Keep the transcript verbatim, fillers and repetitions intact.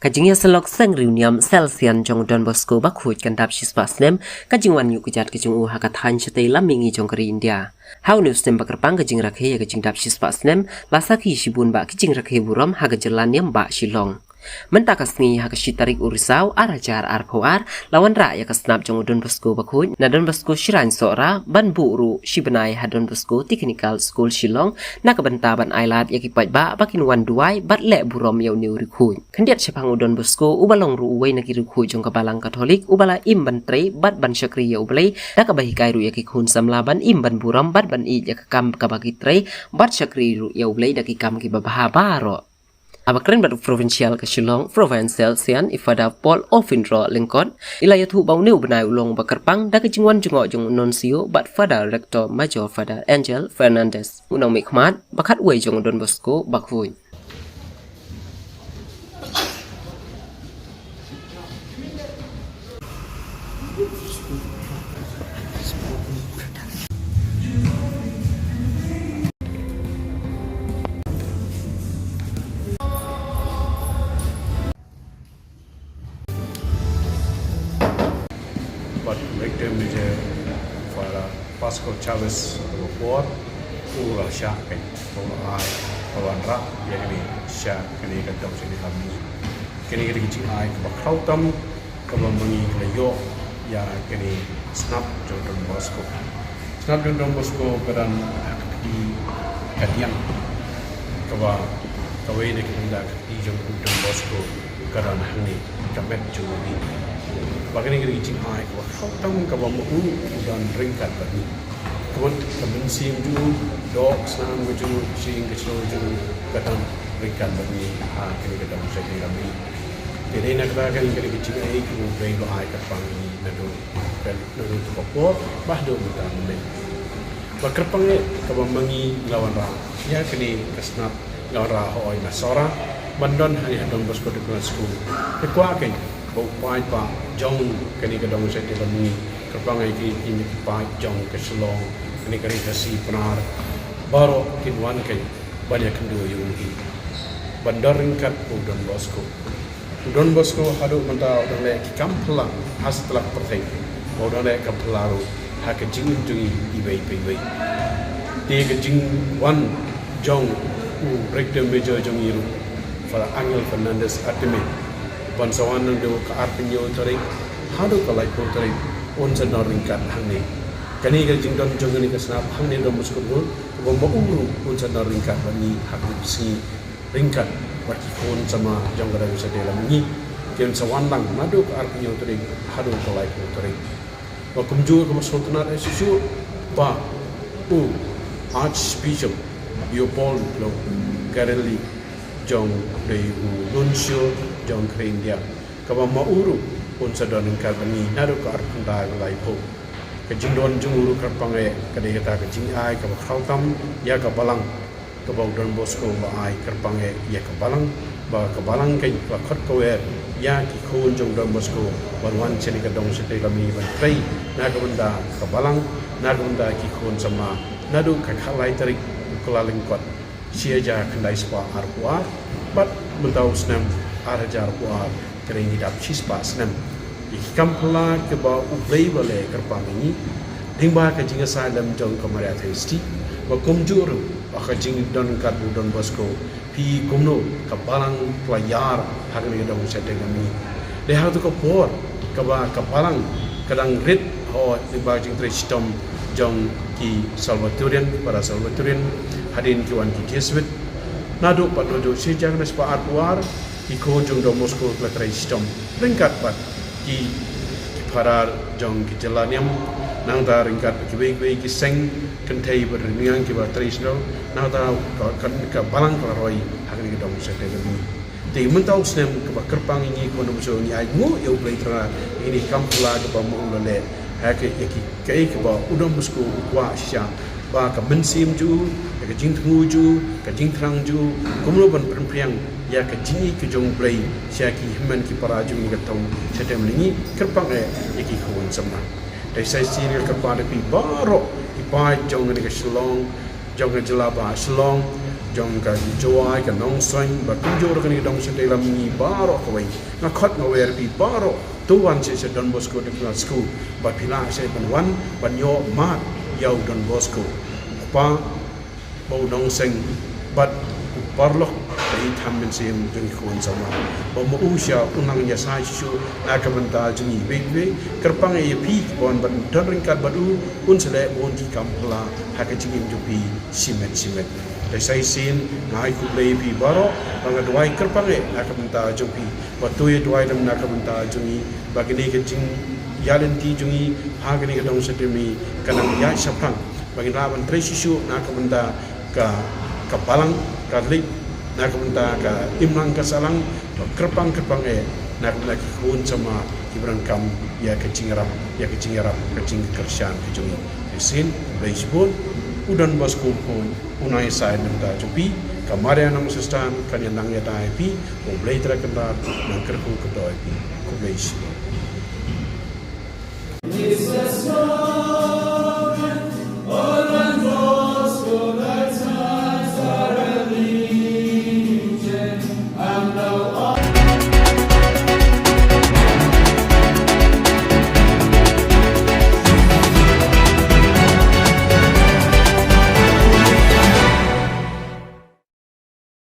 Ka jingïasyllok seng riewniam Salesian jong u Don Bosco Bakhuid kan dap shispah snem ka jingwan ïuh kjat ka jong u ha ka thaiñ shatei lam mihngi jong ka ri India. Ha une u snem ba kyrpang ka jingrakhe ïa ka jingdap shispah snem la sakhi shibun bah ki jingrakhe burom ha ka jylla niam bah Shillong. Mynta ka sngi ha ka shi tarik u Risaw ar hajar arphew ar la wanrah ïa ka snap jong u Don Bosco Bakhuid na Don Bosco Shrine Sohra ban buh ruh shi bnai ha Don Bosco Technical School Shillong na ka bynta ban ailad ïa ki paidbah ba kin wan duwai bad leh burom ïa une u riewkhuid. Khyndiat shaphang u Don Bosco uba long ruh uwei na ki riewkhuid jong ka Balang Katholik uba la im ban trei bad ban shakri ïa U Blei da kaba hikai ruh ïa ki khun samla ban im ban burom bad ban ïeit ïa ka kam kaba ki trei bad shakri ruh ïa U Blei da ki kam kiba bha baroh. Haba kren bad u Provincial ka Shillong Provincial Salesian i Father Paul Offinraw Lyngkot, i la ïathuh ba une u bnai u long ba kyrpang da ka jingwan jngoh jong u Nuncio bad Father Rector Major Father Angel Fernandez, u nongmihkhmat ba khatwei jong u Don Bosco Bakhuid. Bad victim ni je Father Pascal Chavez, ba por u la shah kein, u la ai, u la wanrah ïa kane sha kane ka dong sha kane ka mihngi. Kane ka dei ka jingai kaba khraw tam kaba ma ngi la ïoh ïa kane ka snap jong Don Bosco. Snap jong Don Bosco ka don ha ka kti ka diang, kaba kawei na ki bynta ka kti jong u Don Bosco ka don hangne ka met jong u. Ba kane ka dei ka jingai kaba khraw tam kaba ma u u don ryngkat bad ngi. Ka mynsiem jong u, doh snam ka jong u, shing ka shlur jong u ka don ryngkat bad ngi ha kane ka dong sha kane ka mihngi. Te dei na kata ka dei ka jingai kaba U Blei u la ai kyrpang ïa ngi naduh ka, naduh ka por ba haduh mynta mynne. Ba kyrpang eh kaba ma ngi la wanrah ïa kane ka snap, la wanrah hoi na Sohra ban don hangne ha Don Bosco Technical School. Te kwah kein ba u paidbah jong kane ka dong sha kane ka mihngi, kyrpang eh ki, ki, ki paid jong ka Shillong, kane ka ri Khasi Pnar, baroh kin wan kein ban ïakynduh ïa u hi ban don ryngkat bad u Don Bosco. U Don Bosco haduh mynta u dang leh ki kam phylla ha satlak pyrthei, u dang leh kam phylla ruh ha ka jingim jong ngi iwei pa iwei. Te ka jingwan jong u Rector Major jong ngi ruh, Father Angel Fernandez Artime, ban sa wan naduh ka arphew hynñiew tarik haduh ka laiphew tarik, un sa don ryngkat hangne. Kane ka jingdon jong kane ka snap hangne Don Bosco School, kaba ma u ruh un sa don ryngkat bad ngi ha kane ka sngi ryngkat bad ki khun samla jong ka dong sha kane ka mihngi. Kin sa wan lang naduh ka arphew hynñiew tarik haduh ka laiphew tarik. Ba kumjuh kaba sngewtynnat eh shisha ba u Archbishop Leopold Lung Kyrli jong, dei u Nuncio jong ka ri India, kaba ma u ruh un sa don ryngkat bad ngi naduh ka arphew khyndai ka laiphew. Ka jingdon jong u ruh kyrpang eh ka dei kata ka jingai kaba khraw tam ïa ka Balang, kaba u Don Bosco u la ai kyrpang eh ïa ka Balang, ba ka Balang kein ka la khot kwer ïa ki khun jong u Don Bosco ban wan sha kane ka dong sha kane ka mihngi ban trei na ka bynta ka Balang, na ka bynta ki khun samla, naduh ka khatlai tarik u Kyllalyngkot, shi hajar khyndai spah arphew ar, bad mynta u snem ar hajar arphew ar, ka dei ngi dap shispah snem. Ïa ki kam phylla kiba U Blei u la leh kyrpang ïa ngi, lyngba ka jingïasaid lem jong ka Maria Theisotti, ba kumjuh ruh ha ka jingdon ryngkat bad u Don Bosco, phi kumno ka Balang ka la ïar ha kane ka dong sha kane ka mihngi. Dei ha katu ka por kaba ka Balang ka dang rit hoi lyngba ka jingtrei shitom jong ki Salvatorian, para Salvatorian, hadien ki wan ki Jesuit. Naduh pat naduh shi hajar khyndai spah arphew ar, ki khun jong u Don Bosco ki la trei shitom ryngkat bad ki, ki phadar jong ki jylla niam, nangta ryngkat bad kiwei kiwei ki seng kynthei bad riewniam kiba trei shitom, nangta ka, ka, ka Balang ka la roi ha kane ka dong sha kane ka mihngi. Te mynta u snem kaba kyrpang ïa ngi, ko nongpynïasoh, ngi ainguh ïa U Blei Trai ïa kine ki kam phylla kiba ma u la leh ha ka, ïa ki, kaei kaba u Don Bosco u kwah shisha, ba ka mynsiem jong u, ïa ka jingthmu jong u, ka jingthrang jong u, kumno ban pynphriang ïa ka jingïeit ka jong U Blei sha ki hynmen ki para jong ngi, ka thong sha kane ka mihngi, kyrpang eh ïa ki khun samla. Te sa shisien nga kyrpad ïa phi baroh ki paid jong kane ka Shillong, jong ka jylla ba Shillong, jong ka Jowai, ka Nongstoiñ, bad kumjuh ruh kane ka dong shatei lam, ngi baroh kawei, nga khot nga wer ïa phi baroh, to wan sha, sha Don Bosco Technical School, bad phi lah sha ban wan ban ïoh mad ïa u Don Bosco. Kpa ba u nongseng bad u paralok ba i than mynsiem jong i khun samla. Ba ma u sha u nang ïa sa shisha na ka bynta jong i. Wei wei kyrpang ïa phi ki ban ban don ryngkat bad u, un sa leh bun ki kam phylla ha ka jingim jong phi shimet shimet. Te sa shisien nga ai khublei ïa phi baroh, ba nga duwai kyrpang ïa na ka bynta jong phi, ba to ïa duwai lem na ka bynta jong i, ba kane ka jingïaid lynti jong i ha kane ka dong shatei lam ka nang ïaid shaphrang, ba ngin lah ban trei shisha na ka bynta ka, ka balang ka leit, na ka bynta ka imlang ka sahlang. To kyrpang kyrpang eh na ka bynta ki khun samla kiba donkam ïa ka jingïarap, ïa ka jingïarap, ka jingkyrshan ka jong i. Te shisien, khublei shibun. U Don Bosco Pun un nang ïasaid na ka bynta jong phi, ka Maria Nongsingstan kan ïa nang ïada ïa phi, U Blei Trai Kynrad un nang kyrkhu kyrdoh ïa phi. Khublei shibun.